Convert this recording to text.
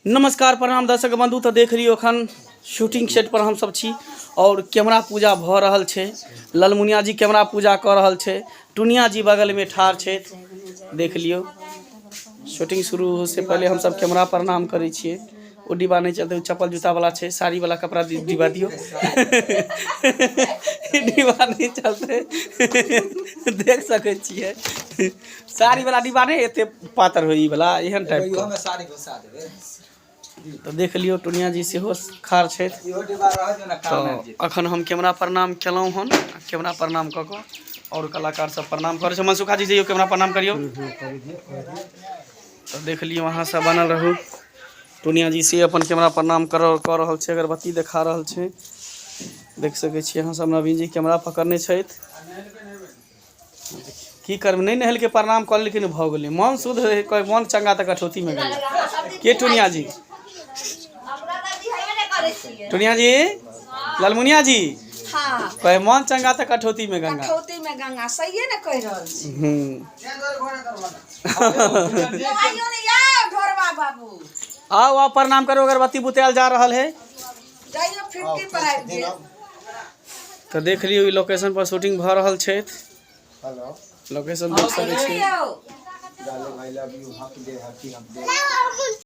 नमस्कार प्रणाम दर्शक बंधु। तऽ देख लियौ, एखन शूटिंग सेट पर हमसब छी और कैमरा पूजा भऽ रहल छै। ललमुनिया जी कैमरा पूजा कऽ रहल छै, टुनिया जी बगलमे ठाढ़ छथि। देख लियौ, शूटिंग शुरू होय से पहिले हमसब कैमरा प्रणाम करै छियै। ओ डिब्बा नहि चलतै, ओ चप्पल जूता वाला छै। साड़ी वाला कपड़ा डिब्बा दियौ, डिब्बा नहि चलतै। देख सकै छियै, साड़ी वाला डिब्बा नहि एते पातर होइ, ई वाला एहन टाइप के। इहोमे साड़ी घुसा देबै। तऽ देख लियौ, टुनिया जी सेहो खाड़ छथि। इहो डिब्बा रहत ने काम तऽ आबि जेतै। अखन हम कैमरा प्रणाम केलहुँ हन। कैमरा प्रणाम कऽ कऽ आओर कलाकार सब प्रणाम करै छै। मनसुखा जी, जइयौ, कैमरा प्रणाम करियौ। तऽ देख लियौ, अहाँ सब बनल रहू। टुनिया जी से अपन कैमरा प्रणाम कर कऽ रहल छै, अगरबत्ती देखा रहल छै। देख सकै छियै अहाँ सब, नवीन जी कैमरा पकड़ने छथि। की करबै, नहि नहेलकै, प्रणाम कऽ लेलकै, भऽ गेलै। मन शुद्ध रहै, कहै मन चंगा तऽ कठौतीमे गंगा। के टुनिया जी, टुनिया जी, ललमुनिया जी? हाँ। कहे मन चंगा तऽ कठौती में गंगा। कठौती में गंगा, सहिए ने कहि रहल छी। आइयो ने या ढोरबा बाबू। आओ आओ, प्रणाम करो, अगरबत्ती बुतायल जा रहल है। जाइयो, 50 पर आबि गेल। तऽ देख लियौ, ई लोकेशन पर शूटिंग भऽ रहल छै। हेलो। लोकेशन देख सकै छी। यौ। डाले भाई, लव you, हक दे, हैप्पी हक दे।